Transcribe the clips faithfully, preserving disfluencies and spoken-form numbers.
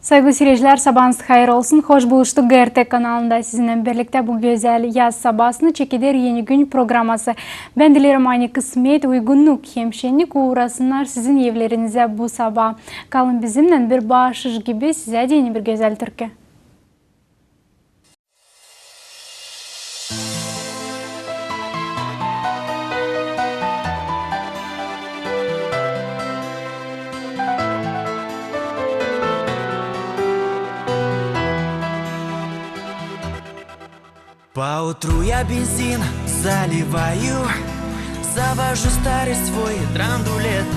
Saygılı siircilär, sabaanız hayır olsun. Hoş buluştuk GRT kanalında sizinnän birliktä bu gözäl yaz sabaasını çekeder Eni gün programası. Bän dileerim, ani kısmet, uygunnuk hem şennik uurasınnar sizin evlerinizä bu sabaa. Kalın bizimnän, bir baaşış gibi sizä deyni bir gözäl türkü. Поутру я бензин заливаю, завожу старый свой драндулет.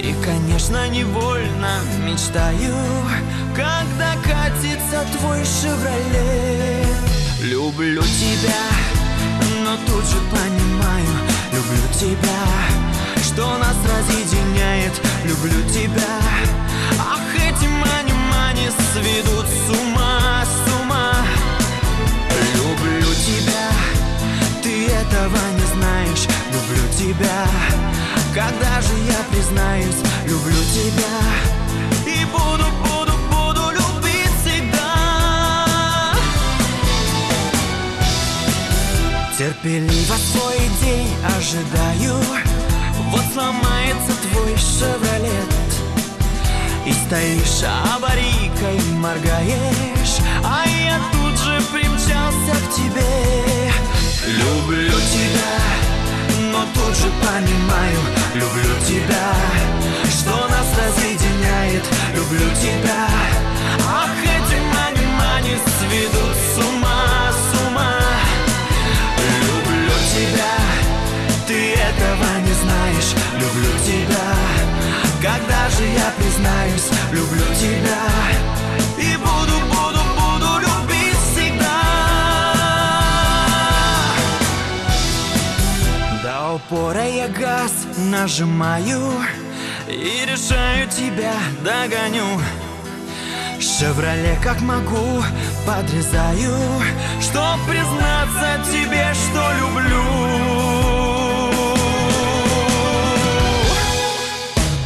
И, конечно, невольно мечтаю, когда катится твой «Шевроле». Люблю тебя, но тут же понимаю, люблю тебя, что нас разъединяет, люблю тебя. Ах, эти мани-мани сведут с ума, с ума. Люблю тебя, ты этого не знаешь. Люблю тебя, когда же я признаюсь? Люблю тебя и буду, буду, буду любить всегда. Терпеливо свой день ожидаю, вот сломается твой «Шевролет». И стоишь аварийкой, моргаешь, а я тут же примчался к тебе. Люблю тебя, но тут же понимаю, люблю тебя, что нас разъединяет, люблю тебя. Ах, эти мани-мани сведут с ума, с ума. Люблю тебя, ты этого не знаешь, люблю тебя. Когда же я признаюсь, люблю тебя и буду, буду, буду любить всегда. До упора я газ нажимаю и решаю, тебя догоню. «Шевроле», как могу, подрезаю, чтоб признаться тебе, что люблю.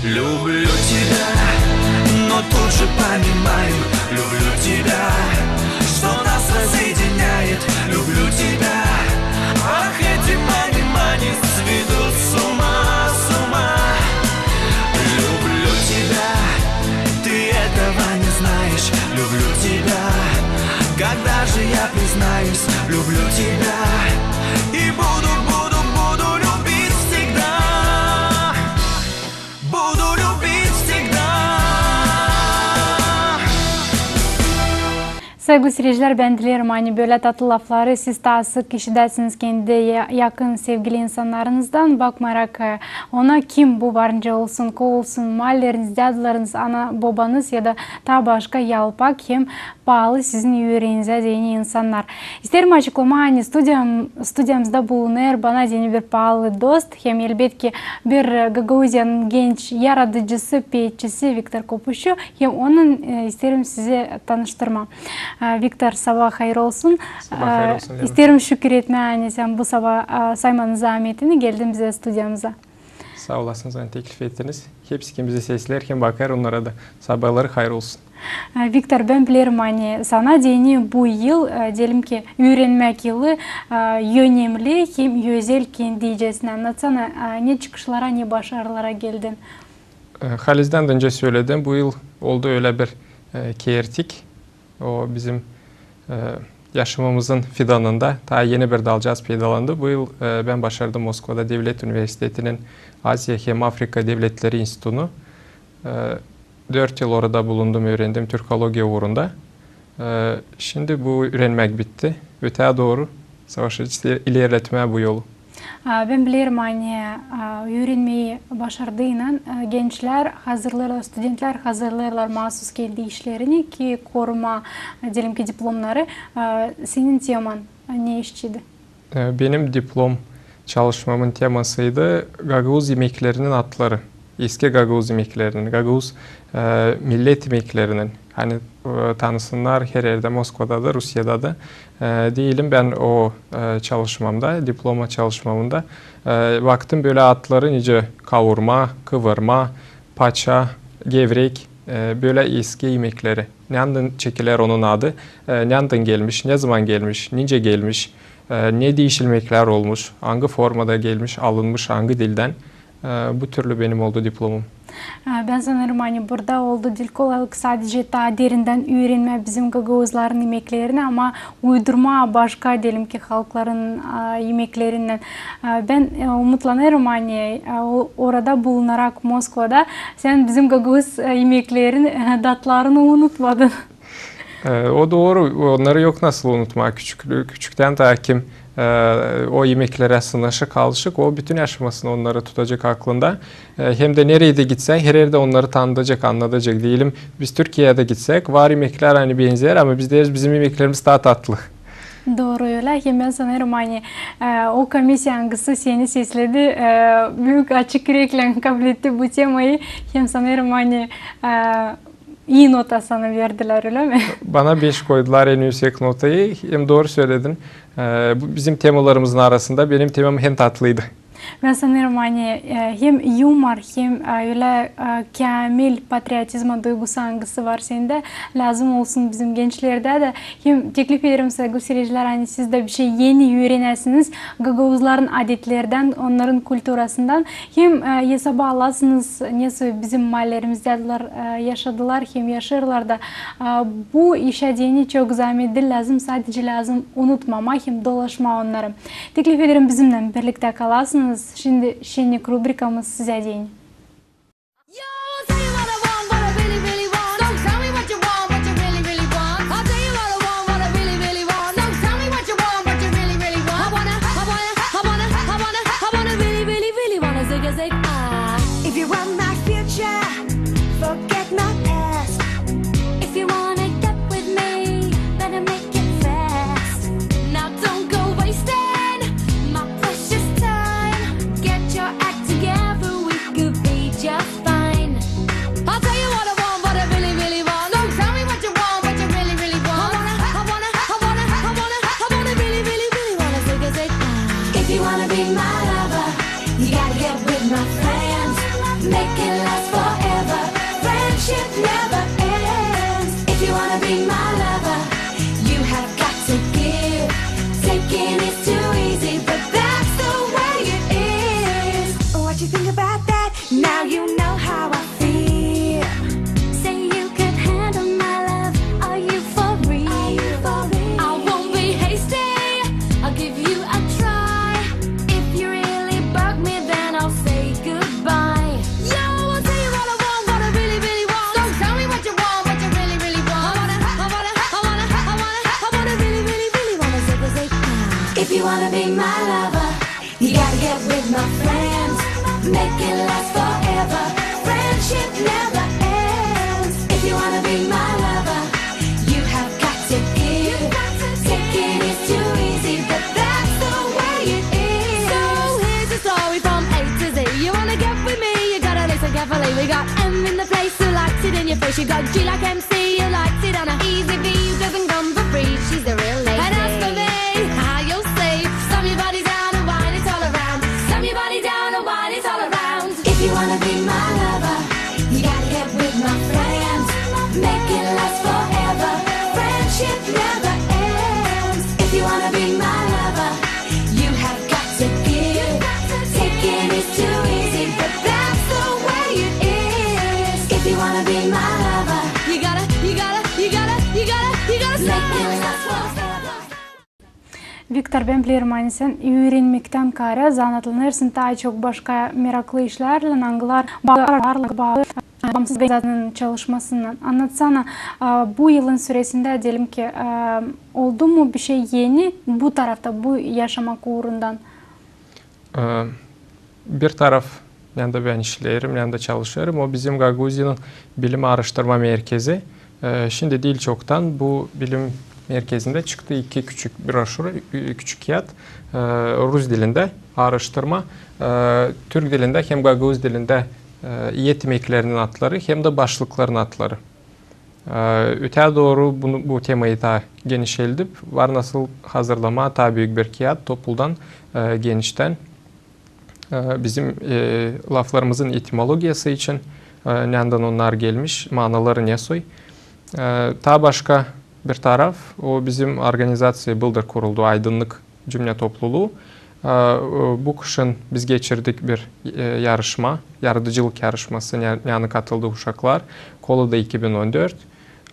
Люблю тебя, но тут же понимаю, люблю тебя, что нас разъединяет, люблю тебя. Ах, эти мани-мани сведут с ума, с ума. Люблю тебя, ты этого не знаешь, люблю тебя. Когда же я признаюсь, люблю тебя и буду, буду, буду любить всегда. Буду любить всегда. Saygılı siircilär, bän dileerim, ani bölä tatlı lafları siz taa sık işidäsiniz kendi ya-, yakın, sevgili insannarınızdan. Bakmayarak, e, ona, kim bu var nicä olsun, ko olsun, maalleriniz, dädularınız, ana-bobanız ya da taa başka yalpak hem paalı sizin üüreniinizä deyni insannar. İsteerim açıklamaa, ani studiyam-, studiyamızda bulunêr bana deyni bir paalı dost, hem, elbetki, bir, e, Gagauziyanın genç yaradıcısı, peetçisi Viktor Kopuşçu, hem onunnan, e, isteerim sizi tanıştırmaa. E, Viktor, sabaa hayır olsun. Sabaa hayır olsun, Lena. İsteerim şükür etmää, ani sän bu sabaa, e, saymadın zaametini, geldin bizim studiyamıza. Saa olasınız, ani teklif ettiniz. Hepsi, kim bizi seslär hem bakêr, onnara da sabaaları hayır olsun. E, Viktor, bän bilerim, ani sana deyni bu yıl, e, deyelim ki, üürenmäk yılı, e, önemli hem özel kendicesini. Annatsana, e, ne çıkışlara, ne başarılara geldin? E, halizdän dä öncä söledim, bu yıl oldu ölä bir, e, keertik. O bizim, e, yaşamamızın fidanında taa eni bir dalcaz peydalandı. Bu yıl, e, bän başardım Moskvada devlet universitetinin Aziya hem Afrika devletleri institutunu. E, dört yıl orada bulundum, üürendim türkologiya uurunda. E, şindi bu üürenmäk bitti. Ötää dooru savaşacez iler-, ilerletmää bu yolu. A, bän bilerim, ani, a, üürenmeyi başardıynan, a, gençlär hazırlêêrlar, studentlär hazırlêêrlar maasuz kendi işlerini ki korumaa, a, deyelim ki, diplomnarı. A, senin teman, a, ne işçiydi? E, benim diplom çalışmamın temasıydı gagauz imeklerinin adları. Eski gagauz imeklerinin, gagauz, e, millet imeklerinin. Hani, e, tanısınnar her erdä, Moskvada da, Rusiyada da. E, deyelim, bän o, e, çalışmamda, diploma çalışmamında, e, baktım bölä adları nicä kavurma, kıvırma, paça, gevrek. e, bölä eski imekleri. Neandın çekiler onun adı, e, neandın gelmiş, nezaman gelmiş, nicä gelmiş, e, ne diişilmeklär olmuş, angı formada gelmiş, alınmış, angı dildän. E, bu türlü benim oldu diplomum. E, bän sanêrım, ani burada oldu diil kolaylık sadecä taa derindän üürenmää bizim gagauzların imeklerini, ama uydurmaa başka, deyelim ki, halkların, e, imeklerindän. E, bän, e, umutlanêrım, ani, e, o-, orada bulunarak Moskvada sän bizim gagauz, e, imeklerin, e, datlarını unutmadın. E, o dooru, onnarı yok nasıl unutmaa. Küçüklü-, küçüktän taa kim, e, o imeklerä sınaşık, alışık, o bütün yaşamasını onnarı tutacek aklında. E, hem dä nereyi dä gitsä, hererdä onnarı tanıdacek, annadacek. Deyelim, biz Türkiyeyä dä gitsäk, var imeklär, ani benzeer, ama biz deeriz, bizim imeklerimiz taa tatlı. Dooru ölä. Hem bän sanêrım, ani, e, o komissiya, angısı seni sesledi, e, büük açık üreklän kabletti bu temayı. Hem sanêrım, ani, e, ii nota sana verdilär, ölä mi? Bana beş koydular, en üüsek notayı. Hem dooru söledin. E, bu bizim temalarımızın arasında benim temam en tatlıydı. Bän sanêrım, ani, e, hem yumor, hem, e, ölä, e, käämil patriotizma duygusu, angısı var sendä, lääzım olsun bizim gençlerdä dä. Hem teklif ederim, saygılı siiredicilär, ani siz dä bişey eni üürenäsiniz gagauzların adetlerdän, onnarın kulturasından. Hem, e, esaba alasınız, nesoy bizim maallelerimizdeydilär, e, yaşadılar hem yaşêêrlar da. E, bu işä deyni çok zaametli, lääzım, sadecä lääzım unutmamaa hem dolaşmaa onnarı. Teklif ederim, bizimnän birliktä kalasınız. Şindi şennik rubrikamız sizä deyni. Yo, I'll tell you what I want, what I really, really want. So tell me what you want, what you really, really want. I'll tell you what I want, what I really, really want. So tell me what you want, what you really, really want. I wanna, I wanna, I wanna, I wanna, I wanna really, really, really wanna zig a zig, ah. If you want my future, forget my past. If you wanna get with me, better make it fast. Now don't go wasting my precious time. Get your act together, we could be just fine. I'll tell you what I want, what I really, really want. So tell me what you want, what you really, really want. I wanna, I wanna, I wanna, I wanna, I wanna really, really, really wanna zig a zig. If you wanna be my lover, you gotta get with my friends. Make it last forever. Friendship never ends. If you wanna be my lover, you have got to give. Taking is too easy, but that's the way it is. What you think about that? Now you know how I feel. Say you could handle my love. Are you for real? Are you for real? I won't be hasty. I'll give you a try. If you really bug me, then I'll say goodbye. Yo, I'll tell you what I want, what I really, really want. So tell me what you want, what you really, really want. I wanna, I wanna, I wanna, I wanna, I wanna really, really, really wanna zig a zig. If you wanna be my lover, you gotta get with my friends. Make it last forever. Friendship never ends. If you wanna be my lover, you have got to give. Taking is too easy, but that's the way it is. So here's a story from A to Z. You wanna get with me, you gotta listen carefully. We got M in the place who likes it in your face. You got G like M C, who likes it on a easy V, who doesn't come for free. She's the real lady. And as for me, ah, you'll see. Slam your body down and wind it all around. Slam your body down and wind it all around. If you wanna be my lover, you gotta get with my friends. Make it last forever. Friendship never ends. If you wanna be my lover, you have got to give. Taking is too easy, but that's the way it is. If you wanna be my lover, you gotta, you gotta, you gotta, you gotta, you gotta make it last forever. Viktor, bän bilerim, ani sän üürenmektän kaarä zanaatlanêrsın taa çok başka meraklı işlärlän, angılar baalı, baalı, baalı, baansız organizaţiyanın çalışmasınnan. Annatsana, a, bu yılın süresindä, deyelim ki, a, oldu mu bişey eni bu tarafta, bu yaşamak uurundan? E, bir taraf, neredä bän işleerim, neredä çalışêrım, o bizim Gagauziyanın bilim aaraştırma merkezi. E, şindi diil çoktan bu bilim merkezindä çıktı iki küçük broşüra, ü-, küçük kiyat, e, rus dilindä aaraştırma, e, türk dilindä hem gagauz dilindä, e, et imeklerinin adları hem dä başlıkların adları. E, ötää dooru bunu, bu temayı taa genişeldip, var nasıl hazırlamaa taa büük bir kiyat, topludan, e, geniştän, e, bizim, e, laflarımızın etimologiyası için, e, nändan onnar gelmiş, manaları ne soy. E, taa başka bir taraf, o bizim organizaţiya bıldır kuruldu, Aydınlık Cümle Topluluu. E, bu kışın biz geçirdik bir, e, yarışma, yaradıcılık yarışması, ne, ne katıldı uşaklar, Kolada iki bin on dört.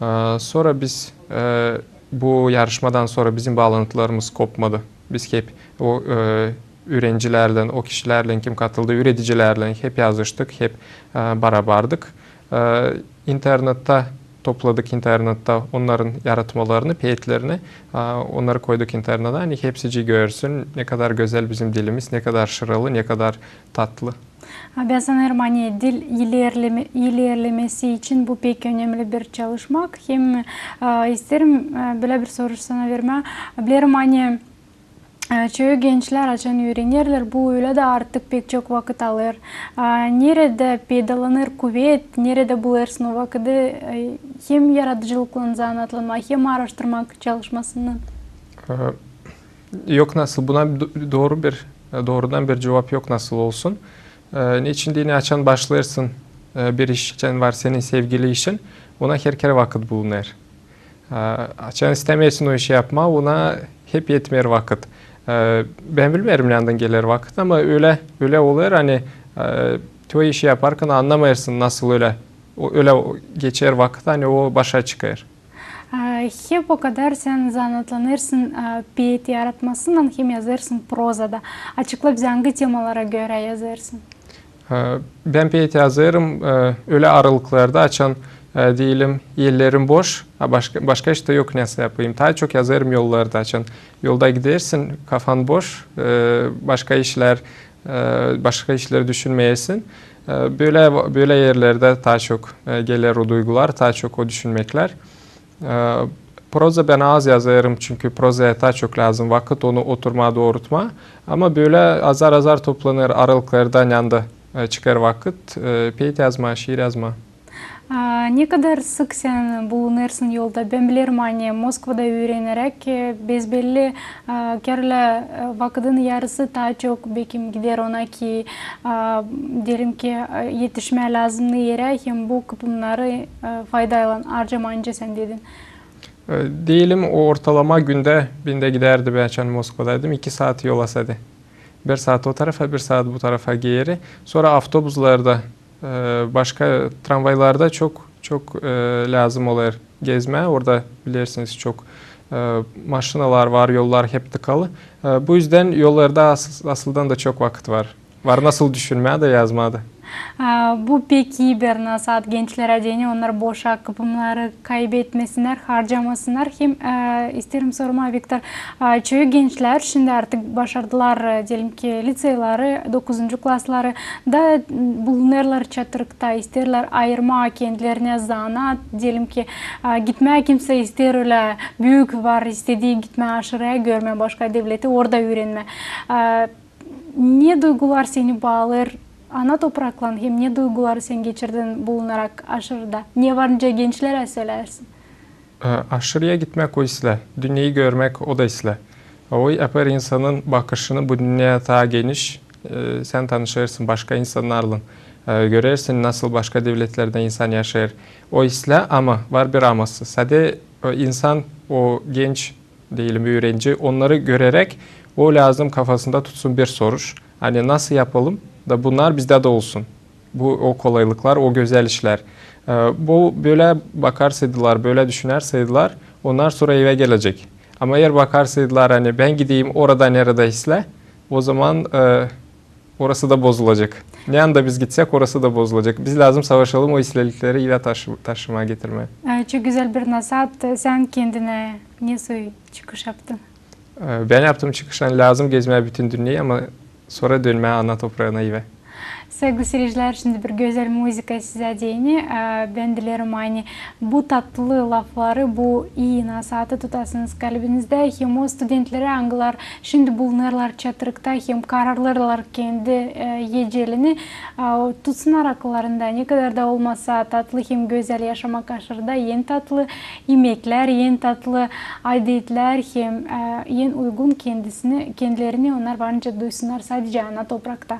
E, sora biz, e, bu yarışmadan sora bizim baalantılarımız kopmadı. Biz hep o, e, üürencilerlän, o kişilerlän, kim katıldı, üüredicilerlän hep yazıştık, hep, e, barabardık. E, internettä topladık, internettä onnarın yaratmalarını, peetlerini, e, onnarı koyduk internettä, ani hepsicii görsün, ne kadar gözäl bizim dilimiz, ne kadar şıralı, ne kadar tatlı. A, bän sanêrım, ani dil ilerleme-, ilerlemesi için bu pek önemli bir çalışmak. Hem, a, isteerim, a, bölä bir soruş sana vermää. Bilerim, ani, a, çoyu gençlär açan üürenerlär, bu ölä dä artık pek çok vakıt alêr. A, neredä peydalanêr kuvet, neredä bulêrsın o vakıdı, e, hem yaradıcılıklan zanaatlanmaa, hem aaraştırmak çalışmasınnan? E, yok nasıl, buna do-, dooru bir, e, doorudan bir cuvap yok nasıl olsun. E, neçin deyni, açan başlêêrsın, e, bir iş için, var senin sevgili işin, ona herkerä vakıt bulunêr. E, açan istämeersin o işi yapmaa, ona hep etmeer vakıt. E, bän bilmeerim, nändan geler vakıt, ama ölä, ölä olêr, ani, e, o işi yaparkan annamêêrsın, nasıl ölä, o, ölä o geçer vakıt, ani o başa çıkêr. A, hep o kadar sän zanaatlanêrsın, a, peet yaratmasınnan hem yazêrsın proza da. Açıkla bizä, angı temalara görä yazêrsın? A, bän peet yazêrım, e, ölä aralıklarda, açan, e, deyelim, ellerim boş, a başka, başka iş dä yok, nasıl yapayım. Taa çok yazêrım yollarda, açan yolda gidersin, kafan boş, e, başka işlär, e, başka işleri düşünmeersin. E, bölä, bölä erlerdä taa çok, e, geler o duygular, taa çok o düşünmeklär. E, proza bän az yazêrım, çünkü prozaya taa çok lääzım vakıt onu oturmaa, doorutmaa. Ama bölä azar-azar toplanêr aralıklarda, nända, e, çıkêr vakıt, e, peet yazmaa, şiir yazmaa. A, ne kadar sık sän bulunêrsın yolda? Bän bilerim, ani Moskvada üüreneräk, e, besbelli, a, kerlä, e, vakıdın yarısı taa çok, bekim, gider ona ki, a, deyelim ki, e, etişmää lääzımnı erä, hem bu kıpımnarı, e, faydaylan arcamayınca, sän dedin. E, deyelim, o ortalama gündä bendä gidärdi, bän açan Moskvadaydım, iki saat yol asadi. Bir saat o tarafa, bir saat bu tarafa geeri. Sora avtobuslarda, e, başka tramvaylarda çok, çok, e, lääzım olêr gezmää. Orada, bilersiniz, çok, e, maşinalar var, yollar hep tıkalı. E, bu üzdän yollarda asıl-, asıldan da çok vakıt var. Var nasıl düşünmää dä, yazmaa da. A, bu pek ii bir nasaat gençlerä deyni, onnar boşa kıpımnarı kaybetmesinnär, harcamasınnar. Hem, e, isteerim sormaa, Viktor, a, çoyu gençlär şindi artık başardılar, e, deyelim ki, liţeyleri, dokuzuncu klasları da bulunêrlar çatırıkta, isteerlär ayırmaa kendilerinä zanaat, deyelim ki, a, gitmää kimsä isteer ölä büük, var istedii gitmää aşırıya, görmää başka devleti, orada üürenmää. A, Ne duygular seni baalêêr ana topraklan, hem ne duygular sän geçirdin bulunarak aşırıda? Ne var nicä gençlerä sölärsin? E, aşırıya gitmäk o islää, dünneyi görmäk o da islää. O yapêr insanın bakışını bu dünneyä taa geniş. E, sän tanışêrsın başka insannarlan, e, görersin, nasıl başka devletlerdä insan yaşêêr. O islää, ama var bir aması. Sade, e, insan, o genç deyelim, üürenci, onnarı göreräk o lääzım kafasında tutsun bir soruş. Ani nasıl yapalım da bunnar bizdä dä olsun. Bu, o kolaylıklar, o gözäl işlär. E, bu bölä bakarsaydılar, bölä düşünärsaydılar, onnar sora evä gelecek. Ama eer bakarsaydılar, ani bän gideyim orada, neredä islää, o zaman, e, orası da bozulacek. Neredä biz gitsäk, orası da bozulacek. Biz lääzım savaşalım o isläälikleri evä taşı-, taşımaa, getirmää. E, çok gözäl bir nasaat. Sän kendinä ne soy çıkış yaptın? E, bän yaptım çıkış, ani lääzım gezmää bütün dünneyi, ama sora dönmää ana topraana, evä. Saygılı siiredicilär, şindi bir gözäl muzıka sizä deyni. E, bän dilerim, ani bu tatlı lafları, bu ii nasaatı tutasınız kalbinizdä. Hem o studentlerä, angılar şindi bulunêrlar çatırıkta, hem kararlêêrlar kendi, e, ecelini, e, tutsunnar akıllarında, ne kadar da olmasa tatlı hem gözäl yaşamak aşırıda, en tatlı imeklär, en tatlı adetlär hem, e, en uygun kendisini, kendilerini onnar var nicä duysunnar sadecä ana toprakta.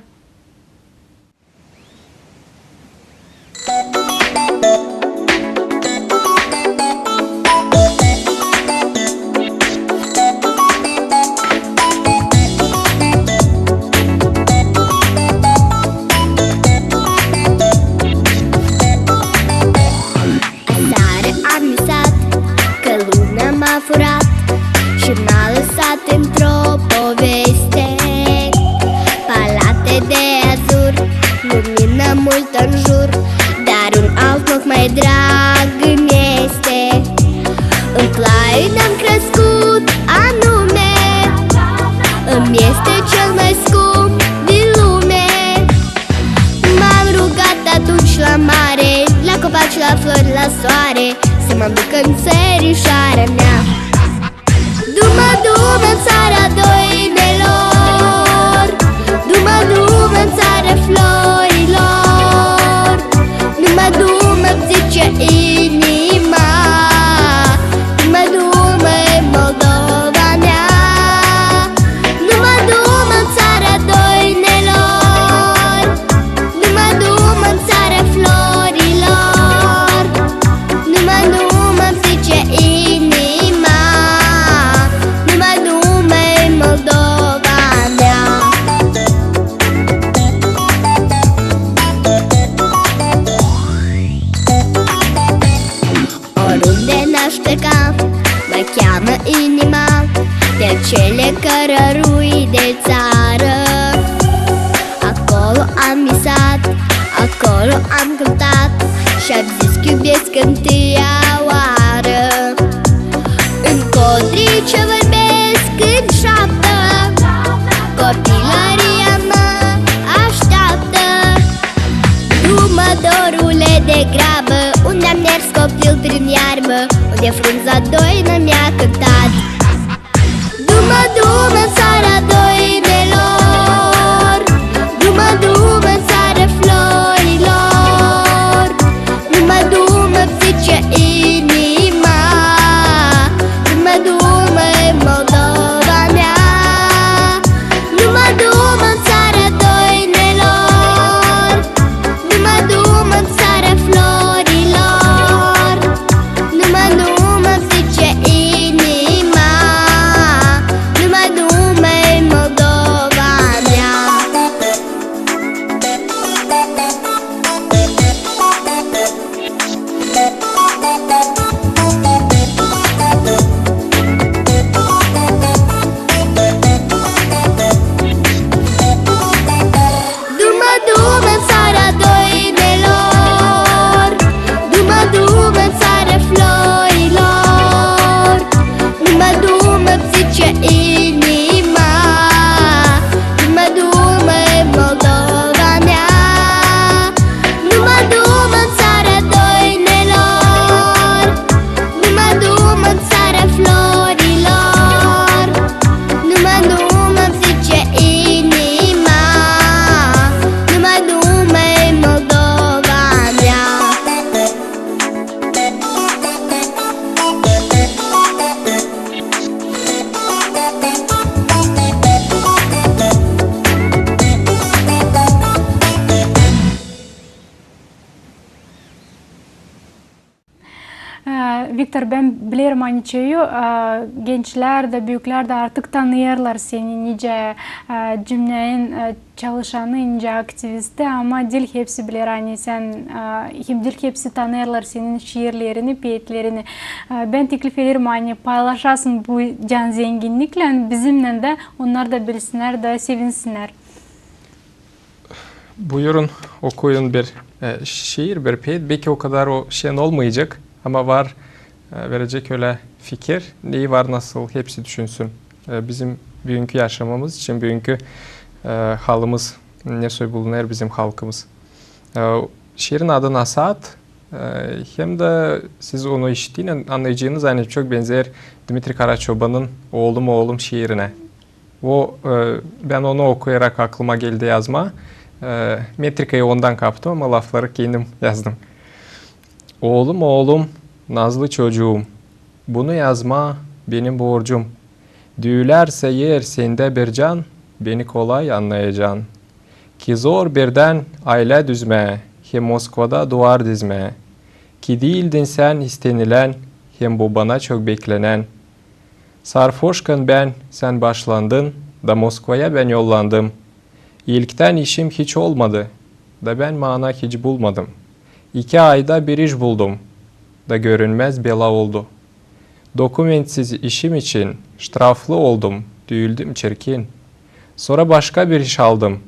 Misat, kăluna ma furat, šimnalăsat într-o poveste. Palate de azur, lumină multă în jur, dar un alt loc mai drag îmi este. În Plaină am crescut anume, îmi este cel mai scump din lume. M-am rugat atunci la mare, la copaci, la flori, la soare, să mă duc în țărișoara mea. Dumă, dumă în țara doinelor, dumă, dumă în țara florilor, dumă, dumă-mi zice inima, dumă, dumă e Moldova mea. Dumă, dumă în țara doinelor, dumă, dumă în țara florilor, dumă, dumă-mi zice inima, dumă, dumă e Moldova mea. Oriunde n-aș pleca, mă cheamă inima pe acele cărărui de țară. Acolo am visat, acolo am cântat și am zis că iubesc întâia oară. În codri ce vorbesc în șoaptă, copilăria mă așteaptă. Dumă, dorule, de grabă, unde a mers copil prin iarbă, unde frunza doină mi-a cântat. Dumă, dumă în țara doinelor, dumă, dumă în țara florilor, dumă, dumă-mi zice inima, dumă, dumă e Moldova mea. Dumă, dumă în țara doinelor, dumă, dumă în țara florilor, dumă, dumă-mi zice inima, dumă, dumă e Moldova mea. Dumă, dumă în țara doinelor, dumă, dumă în țara florilor, dumă, dumă-mi zice inima, dumă, dumă e Moldova mea. Dumă, dumă în țara doinelor, dumă, dumă în țara florilor, dumă, dumă-mi zice inima, dumă, dumă e Moldova mea. Ee, Viktor, bän bilerim, ani çoyu, ee, gençlär dä, büüklär dä artık tanıyêrlar seni nicä, ee, cümnenin, ee, çalışanı, nicä aktivisti, ama diil hepsi biler, ani sän, ee, hem diil hepsi tanıyêrlar senin şiirlerini, peetlerini. Ee, bän teklif ederim, ani paylaşasın bu can zenginniklän bizimnän dä, onnar da bilsinnär dä sevinsinnär. Buyurun, okuyun bir, e, şiir, bir peet. Beki o kadar o şen olmayacek, ama var, e, verecek ölä fikir. Neyi var, nasıl, hepsi düşünsün. E, bizim büünkü yaşamamız için, büünkü, e, halımız, ne soy bulunêr bizim halkımız. E, şiirin adı Nasaat. E, hem dä siz onu işittiynän annayacınız, ani çok benzeer Dmitri Karaçobanın Oolum, oolum şiirinä. O, e, bän onu okuyarak aklıma geldi yazmaa. E, metrikayı ondan kaptım, ama lafları kendim yazdım. Oolum, oolum, nazlı çocuum, bunu yazmaa benim borcum. Düülärsä eer sendä bir can, beni kolay annayacan. Ki zor birdän aylä düzmää hem Moskvada duvar dizmää. Ki diildin sän istenilän hem bu bana çok beklenän. Sarfoşkan bän, sän başlandın, da Moskvaya bän yollandım. İlktän işim hiç olmadı, da bän maana hiç bulmadım. İki ayda bir iş buldum. da görünmäz bela oldu. Dokumentsiz işim için ştraflı oldum, düüldüm çirkin. Sora başka bir iş aldım,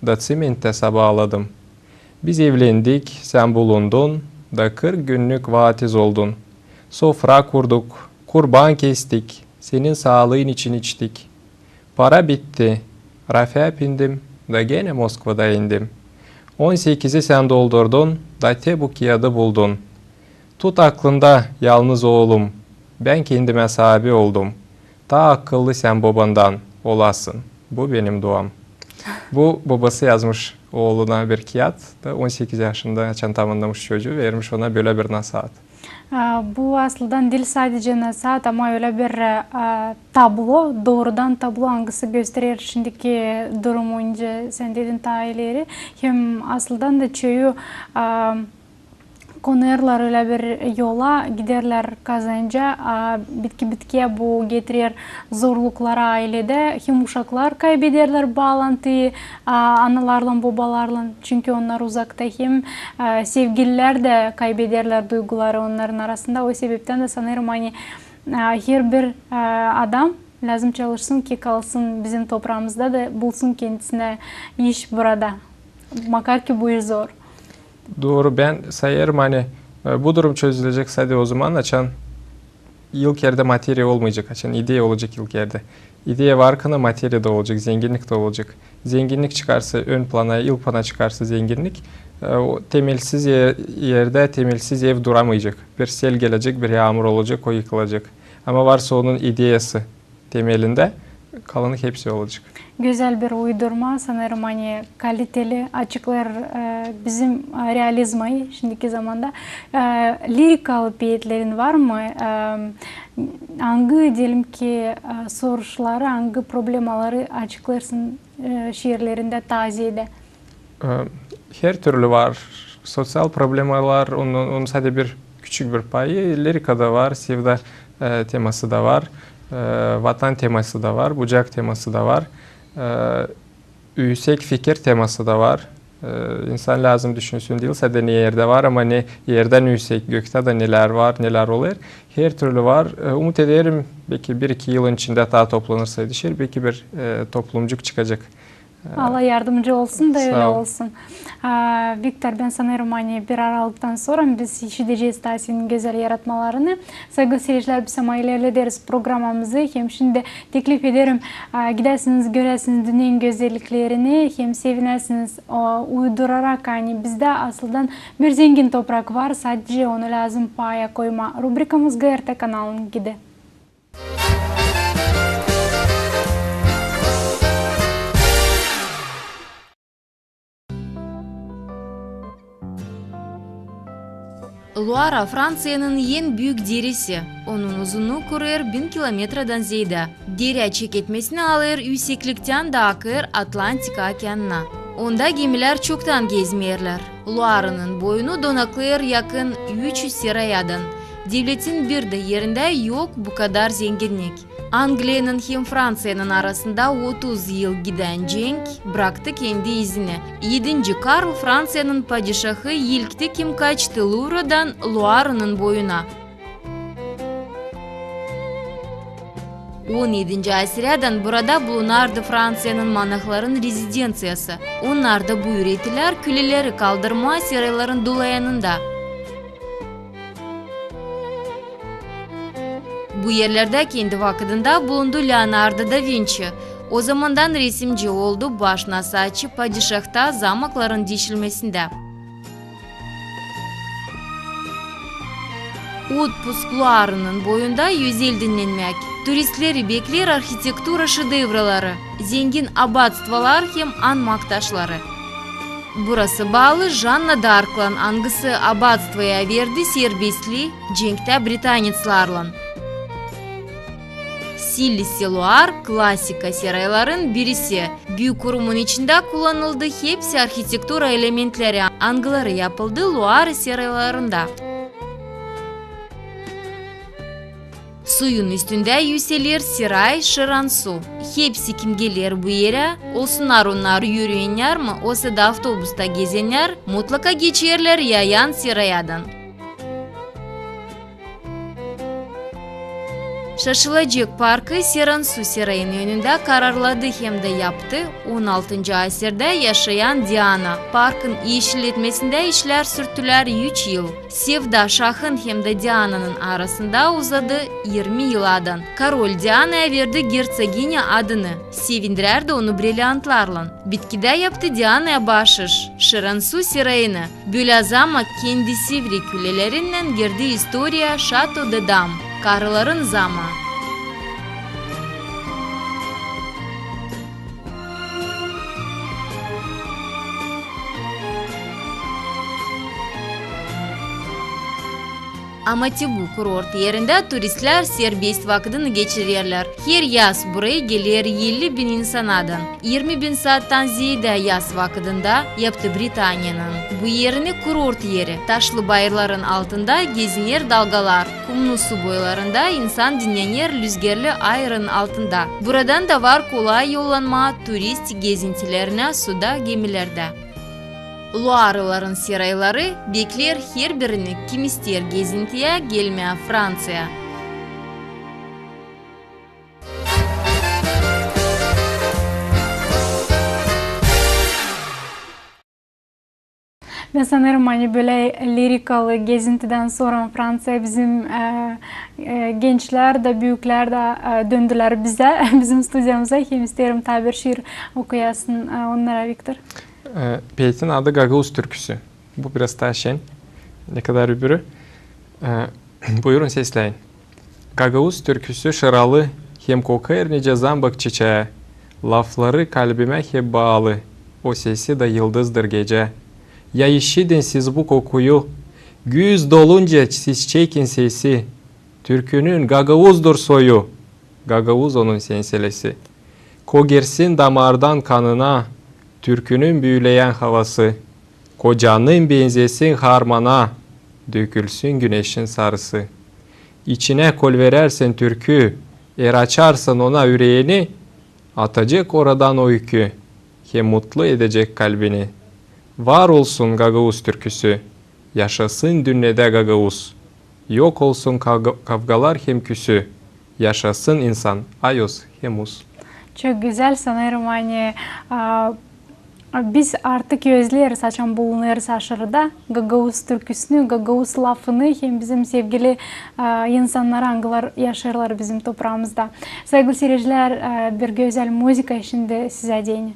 da ţimentä sabaladım. Biz evlendik, sän bulundun, da kırk günnük vaatiz oldun. Sofra kurduk, kurban kestik, senin saalıın için içtik. Para bitti, rafä pindim, da genä Moskvada indim. On sekizi sän doldurdun, da te bu kiyadı buldun. Tut aklında, yalnız oolum, bän kendimä saabi oldum. Taa akıllı sän bobandan olasın. Bu benim duam. Bu bobası yazmış ooluna bir kiyat, da on sekiz yaşında, açan tamannamış çocuu, vermiş ona bölä bir nasaat. A, bu asıldan diil sadecä nasaat, ama ölä bir, a, tablo, doorudan tablo, angısı gösterer şindiki durumu, nicä sän dedin taa ileri. Hem asıldan da çoyu, a, konêrlar ölä bir yola, giderlär kazanca, a, bitki-bitkiyä bu getirer zorlukları ailedä, hem uşaklar kaybederlär baalantıyı, a, analarlan, bobalarlan, çünkü onnar uzakta, hem, a, sevgililär dä kaybederlär duyguları onnarın arasında. O sebeptän dä sanêrım, ani, a, herbir, a, adam lääzım çalışsın ki kalsın bizim topraamızda da bulsun kendisinä iş burada. Makar ki bu iş zor. Dooru, bän sayêrım, ani, e, bu durum çözülecek sade ozaman, açan ilk erdä materiya olmayacek, açan ideya olacek ilk erdä. İdeya varkan materiya da olacek, zenginnik tä olacek. Zenginnik çıkarsa ön plana, ilk plana çıkarsa zenginnik, e, o temelsiz e-, erdä temelsiz ev duramayacek. Bir sel gelecek, bir yaamur olacek, o yıkılacek. Ama varsa onun ideyası temelindä, kalanı hepsi olacek. Gözäl bir uydurma, sanêrım, ani kaliteli, açıklêêr, e, bizim, e, realizmayı şindiki zamanda. E, lirikalı peetlerin var mı? E, angı, deyelim ki, e, soruşları, angı problemaları açıklêêrsın, e, şiirlerindä, taa zeedä? E, her türlü var. Soţial problemalar, onun, onun sade bir küçük bir payı. Lirikada var, sevda, e, teması da var, e, vatan teması da var, bucak teması da var, e, üüsek fikir teması da var. E, insan lääzım düşünsün, diil sade ne erdä var, ama ne erdän üüsek, göktä dä nelär var, nelär olêr. Her türlü var. E, umut ederim, beki bir-iki yılın içindä taa toplanırsa dışarı, beki bir, e, toplumcuk çıkacek. Allah yardımcı olsun da ölä olsun. Saa ol. A, Viktor, bän sanêrım, ani bir aralıktan sora biz işidecez taa senin gözäl yaratmalarını. Saygılı seyircilär, biz ama ilerlederiz programamızı. Hem şindi teklif ederim, a, gidäsiniz, göräsiniz dünnenin gözelliklerini, hem sevinäsiniz, a, uydurarak, ani bizdä asıldan bir zengin toprak var, sadecä onu lääzım paya koymaa. Rubrikamız GRT kanalın gidi. Luara Franţiyanın en büük derisi. Onun uzunnu kurêr bin kilometradan zeedä. Derä çeketmesini alêr üüsekliktän da akêr Atlantika okeanına. Onda gemilär çoktan gezmeerlär. Luaranın boyunu donaklêêr yakın üç üz serayadan. Devletin bir dä erindä yok bu kadar zenginnik. Angliyanın hem Franţiyanın arasında otuz yıl gidän cenk braktı kendi izini. Edinci Karl, Franţiyanın padişahı, ilkti, kim kaçtı Luvradan Luaranın boyuna. On edinci asireyädän burada bulunardı Franţiyanın monahların rezidenţiyası. Onnar da bu üüretilär küleleri kaldırmaa serayların dolayanında. Bu erlerdä kendi vakıdında bulundu Leonardo da Vinci. O zamandan resimci oldu, baş nasaatçı padişahta, zamakların deşilmesindä. Otpusk Luaranın boyunda özel dinnenmäk. Turistleri bekleer arhitektura şedevraları, zengin abatstvalar hem anmak taşları. Burası baalı Janna d'Arklan, angısı abatstvoya verdi serbestlii cenktä britaneţlarlan. Silli-Seluar, klasika serayların birisi. Büük kurumun içindä kullanıldı hepsi arhitektura elementleri, angıları yapıldı Luara seraylarında. Suyun üstündä üüseler seray Şeransu. Hepsi, kim geler bu erä, olsunnar onnar üüreyenär mi, osa da avtobusta gezenär, mutlaka geçerlär yayan serayadan. Şaşılacek parkı Seransu serayın önündä kararladı hem dä yaptı on altıncı asirdä yaşayan Diana. Parkın iişletmesindä işlär sürttülär üç yıl. Sevda şahın hem dä Diananın arasında uzadı irmi yıladan. Korol Dianaya verdi gertsoginya adını, sevindirärdi onu brillantlarlan. Bitkidä yaptı Dianaya baaşış, Şeransu serayını. Bölä zama kendi sivri külelerinnän girdi istoriya Şato de Dam, karıların zama. Ama te bu kurort erindä turistlär serbest vakıdını geçirerlär. Her yaz burayı geler elli bin insanadan. İrmi bin saattan zeedä yaz vakıdında yaptı Britaniyanın bu erini kurort eri. Taşlı bayırların altında geziner dalgalar, kumlu su boylarında insan dinnenir lüzgerli ayırın altında. Buradan da var kolay yollanmaa turist gezintilerinä suda gemilerdä. Luarıların serayları bekleer herbirini, kim isteer gezintiyä gelmää Franţiya. Bän sanêrım, ani bölä lirikalı gezintidän sora Franţiya bizim, e, e, gençlär dä, büüklär dä, e, döndülär bizä, bizim studiyamıza. Hem isteerim taa bir şiir okuyasın, e, onnara, Viktor. E, peetin adı Gagauz türküsü. Bu biraz taa şen, ne kadar öbürü. E, buyurun, sesläyin. Gagauz türküsü şıralı hem kokêr nicä zambak çiçää. Lafları kalbimä hep baalı, o sesi dä yıldızdır gecä. Ya işidin siz bu kokuyu, güz dolunca siz çekin sesi. Türkünün gagauzdur soyu, gagauz onun senselesi. Ko girsin damardan kanına türkünün büüleyän havası. Ko canın benzesin harmana, dökülsün güneşin sarısı. İçinä kolverärsin türkü, eer açarsan ona üreeni, atacek oradan o ükü hem mutlu edecek kalbini. Var olsun gagauz türküsü, yaşasın dünnedä gagauz. Yok olsun kavga-, kavgalar hem küsü, yaşasın insan, ayoz hem uz. Çok gözäl, sanêrım, ani, a, biz artık özleeriz, açan bulunêrız aşırıda gagauz türküsünü, gagauz lafını hem bizim sevgili, a, insannarı, angılar yaşêêrlar bizim topraamızda. Saygılı siiredicilär, a, bir gözäl muzıka şindi sizä deyni.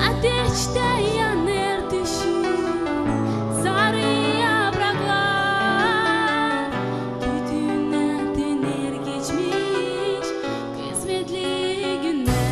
Ateştä yanêr düşün sarı yapraklar, tütünä döner geçmiş kısmetli günner.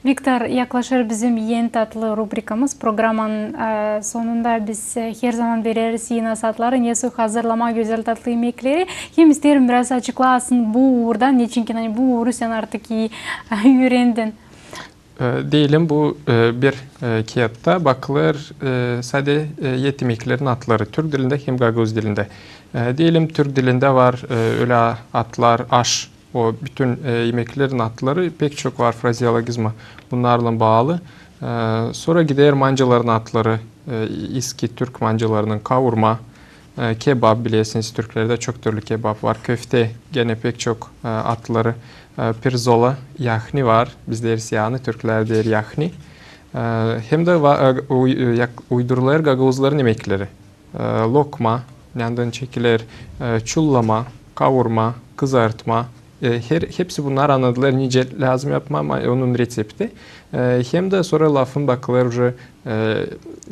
Viktor, yaklaşêr bizim en tatlı rubrikamız. Programanın, e, sonunda biz, e, herzaman vereriz yeni saatları, nesoy hazırlamaa gözäl tatlı imekleri. Hem isteerim biraz açıklaasın bu uurdan, neçinki, ani, bu uuru sän artık ii üürendin. E, deyelim, bu, e, bir, e, kiyattan bakılêr, e, sade, e, et imeklerin adları türk dilindä hem gagauz dilindä. E, deyelim, türk dilindä var, e, ölä adlar, aş, o bütün, e, imeklerin adları, pek çok var frazeologizma bunnarlan baalı. E, sora gider mancaların adları, e, eski türk mancalarının: kavurma, e, kebap, bilersiniz, türklerdä çok türlü kebap var, köfte, genä pek çok, e, adları, e, pirzola, yahni var, biz deeriz yani, türklär deer yahni. E, hem dä va-, e, uy-, e, yak-, uydurulêr gagauzların imekleri. E, lokma, nändan çekiler, e, çullama, kavurma, kızartma. E, her, hepsi bunnar annadılêr, nicä lääzım yapmaa, ama onun reţepti. E, hem dä sora lafın bakılêr uje, e,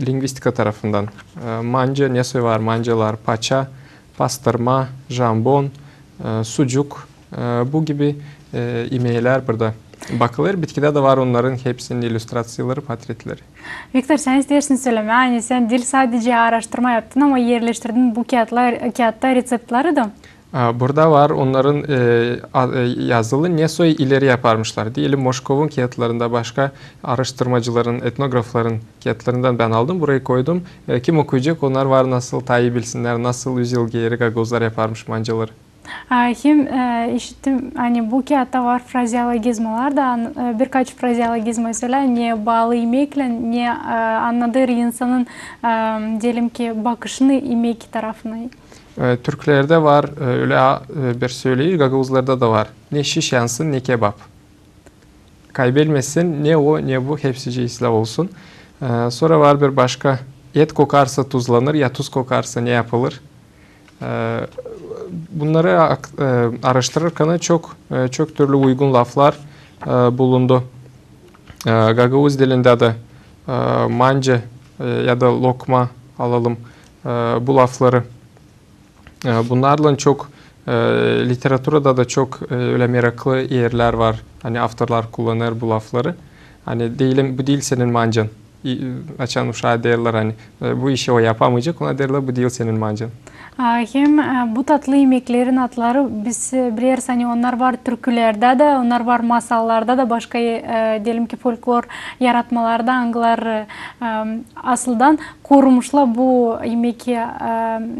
lingvistika tarafından. E, manca, nesoy var mancalar: paça, pastırma, jambon, e, sucuk. E, bu gibi, e, imeklär burada bakılêr. Bitkidä dä var onnarın hepsinin illüstraţiyaları, portretleri. Viktor, sän isteersin sölemää, ani sän diil sadecä aaraştırma yaptın, ama erleştirdin bu kiyatlar, kiyatta reţeptleri dä. A, burada var onnarın, e, a, e, yazılı, nesoy ileri yaparmışlar. Deyelim, Moşkovun kiyatlarında, başka aaraştırmacıların, etnografların kiyatlarından bän aldım, burayı koydum. E, kim okuyacek, onnar var nasıl taa ii bilsinnär, nasıl üz yıl geeri gagauzlar yaparmış mancaları. A, hem, e, işittim, ani bu kiyatta var frazeologizmalar da, an-, e, birkaç frazeologizma sölää, ne baalı imeklän, ne, e, annadêr insanın, e, deyelim ki, bakışını imek tarafına. E, türklerdä var, e, ölä, e, bir söleyiş, gagauzlarda da var: ne şiş yansın, ne kebap. Kaybelmesin, ne o, ne bu, hepsicii islää olsun. E, sora var bir başka: et kokarsa, tuzlanır, ya tuz kokarsa, ne yapılır? E, bunnarı ak-, e, aaraştırırkan çok, e, çok türlü uygun laflar, e, bulundu. E, gagauz dilindä dä, e, manca, e, ya da lokma alalım, e, bu lafları. E, bunnarlan çok, e, literaturada da çok, e, ölä meraklı erlär var. Ani avtorlar kullanêr bu lafları. Ani deyelim, bu diil senin mancan. İ-, açan uşaa deerlär, ani, e, bu işi o yapamayacek, ona deerlär, bu diil senin mancan. A, hem, e, bu tatlı imeklerin adları biz, e, bileriz, ani onnar var türkülerdä dä, onnar var masallarda da, başka, e, deyelim ki, folklor yaratmalarda, angıları, e, asıldan korumuşlar bu imek, e,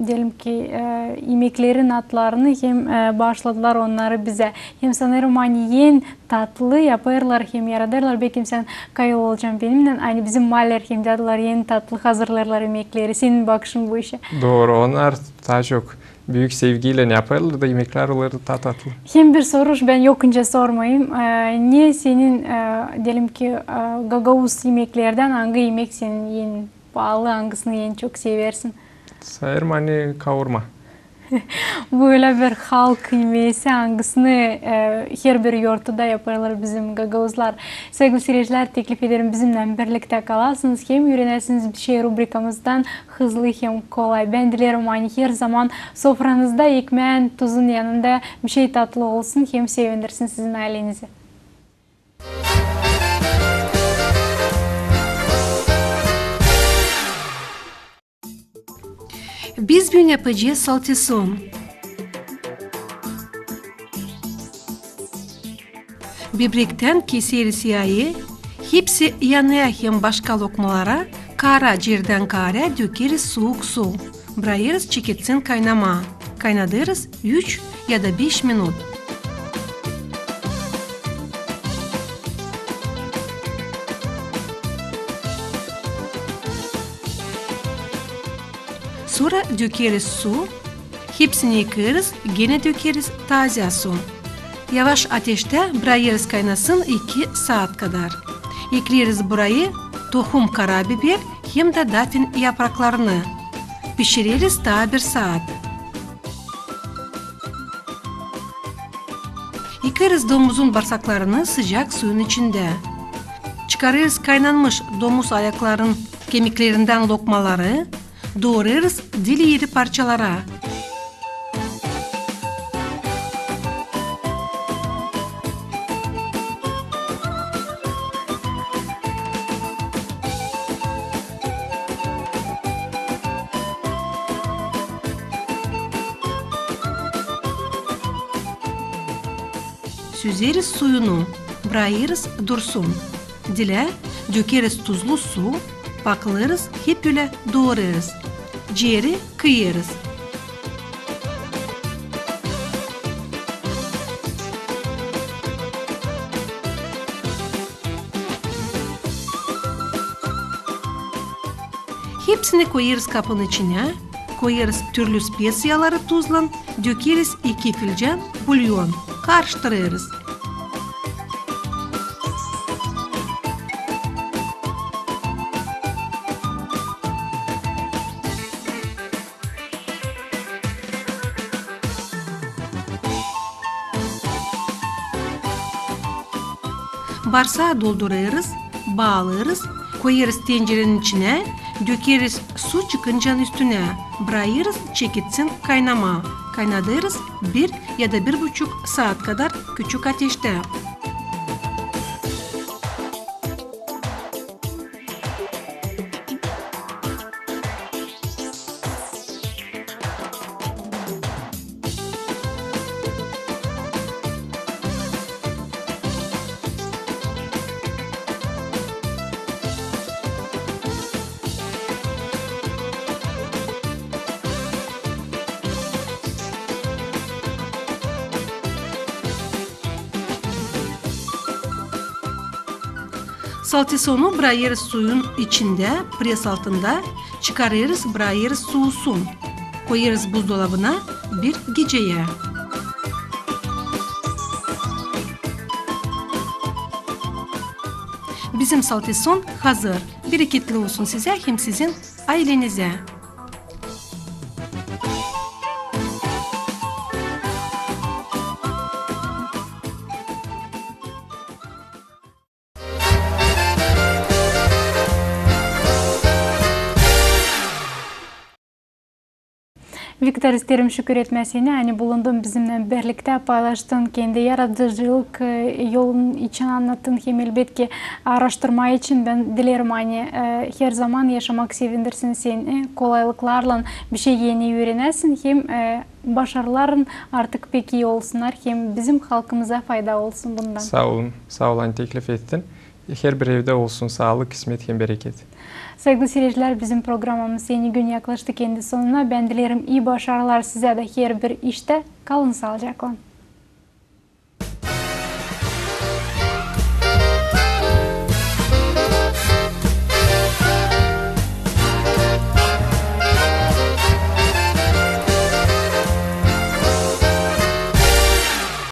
deyelim ki, e, imeklerin adlarını hem, e, baaşladılar onnarı bizä. Hem sanêrım, ani en tatlı yapêrlar hem yaradêrlar, bekim sän kayıl olacan benimnän, ani bizim maller hem dädular en tatlı hazırlêêrlar imekleri. Senin bakışın bu işä? Dooru, onnar taa çok büük sevgiylän yapêrlar da imeklär olêr taa tatlı. Hem bir soruş, bän yokunca sormayım. E, ne senin, e, deyelim ki, e, gagauz imeklerdän angı imek senin en baalı, angısını en çok seversin? Sanêrım, ani kavurma. Bu ölä bir halk imeesi, angısını, e, herbir yortuda yapêrlar bizim gagauzlar. Saygılı siircilär, teklif ederim, bizimnän birliktä kalasınız hem üürenesiniz bişey rubrikamızdan hızlı hem kolay. Bän dilerim, ani herzaman sofranızda ekmeän, tuzun yanında bişey tatlı olsun hem sevindirsin sizin aylenizi. Biz büün yapacez saltison. Bibrektän keseriz yayı, hepsi yanıya hem başka lokmalara, kaara cirdän kaarä dökeriz suuk su. Brayêrız çeketsin kaynamaa. Kaynadêrız üç ya da beş minut. Sora dökeriz su, hepsini ekeriz, genä dökeriz taazä su. Yavaş ateştä brayêrız kaynasın iki saat kadar. Ekleriz burayı tohum karabiber hem dä dafin yapraklarını. Pişireriz taa bir saat. Ekeriz domuzun barsaklarını sıcak suyun içindä. Çıkarêrız kaynanmış domuz ayakların kemiklerindän lokmaları, doorêrız dili-iri parçalara. Üzeriz suyunu, brayêrız dursun. Dilä dökerez tuzlu su, paklêêrız, hep ölä doorêrız. Cieri kıyêrız. Hepsini koyêrız kapın içinä, koyêrız türlü spesiyaları tuzlan, dökerez iki filcan bulyon, karıştırêrız. Barsaa doldurêrız, baalêêrız, koyêrız tencerenin içinä, dökerez su çıkıncan üstünä, brayêrız, çeketsin kaynamaa. Kaynadêrız bir ya da bir buçuk saat kadar küçük ateştä. Saltisonu brayêrız suyun içindä, pres altında, çıkarêrız, brayêrız suusun. Koyêrız buzdolabına bir geceyä. Bizim saltison hazır. Bereketli olsun sizä hem sizin aylenizä. Viktor, isteerim şükür etmää seni, ani bulundun bizimnän birliktä, paylaştın kendi yaradıcılık, e, yolun için annattın hem, elbetki, aaraştırma için. Bän dileerim, ani, e, herzaman yaşamak sevindirsin seni, e, kolaylıklarlan bişey eni üürenäsin hem, e, başarıların artık pek ii olsunnar hem bizim halkımıza fayda olsun bundan. Saa olun, saa ol, ani teklif ettin. Herbir evdä olsun saalık, kismet hem bereket. Saygılı siiredicilär, bizim programamız "Eni gün" yaklaştı kendi sonuna. Bän dileerim ii başarılar sizä dä herbir iştä. Kalın saalıcaklan.